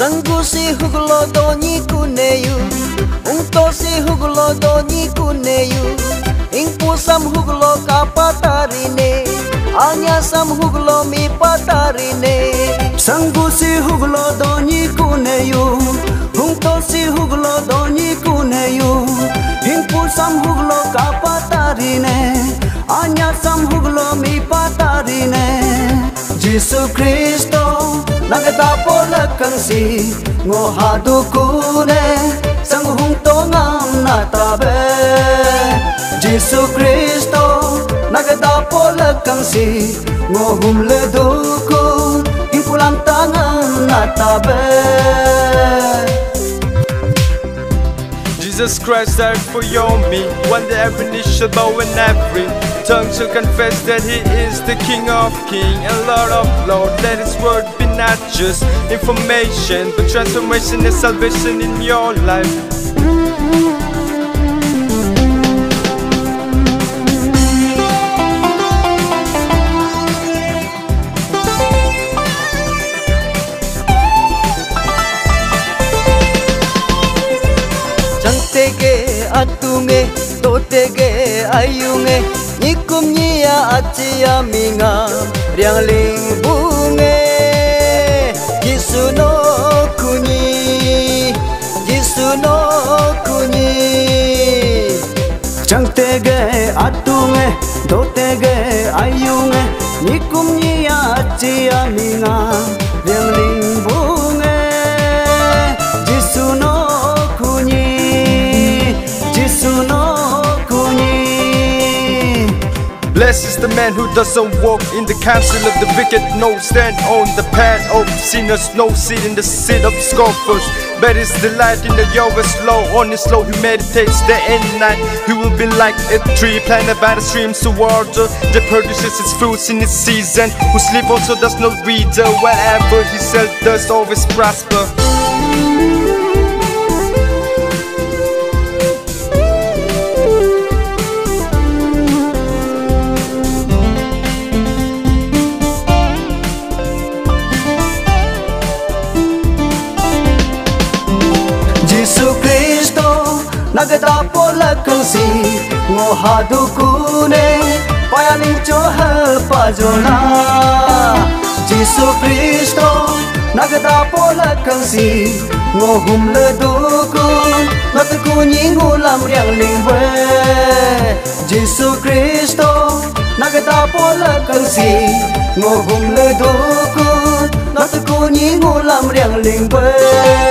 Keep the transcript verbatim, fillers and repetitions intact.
Anggu si huglo donyi kuneyu, ungto si huglo donyi kuneyu, ingpu sam huglo kapatarine, anya sam huglo mipatarine. Sanggu si huglo donyi kuneyu, ungto si huglo donyi kuneyu, ingpu sam huglo kapatarine, anya sam huglo mipatarine. Jisu Kristo, nagda polakang si, ngo hadukune, sanghung tongam natabe. Jisu Kristo, nagda polakang si, ngo humle duku, ingpulam tangam natabe. Jesus Christ died for you and me. One day every knee shall bow and every tongue shall confess that He is the King of Kings and Lord of Lords. Let His word be not just information, but transformation and salvation in your life. Changtege atunge, totege ayunge, nyikum nyia achia minga, riangling bunge, Jisu no kunyi, Jisu no kunyi. Changtege atunge, dotege ayunge, nyikum nyia achia minga, riangling bunge, Jisu no kunyi, Jisu no kunyi. Blessed is the man who doesn't walk in the counsel of the wicked, no stand on the path of sinners, no sit in the seat of scoffers. But his delight in the Yahweh's law, on his law he meditates day and night. He will be like a tree planted by the streams of water that produces its fruits in its season, whose leaf also does not wither. Whatever he shall does always prosper. Jisu Kristo, nagda polakang si, ngo hadukune, payaling choha pajona. Jisu Kristo, nagda polakang si, ngo humle duku, ngat kunyi ngulam riangling we. Jisu Kristo, nagda polakang si, ngo humle duku, ngat kunyi ngulam riangling we.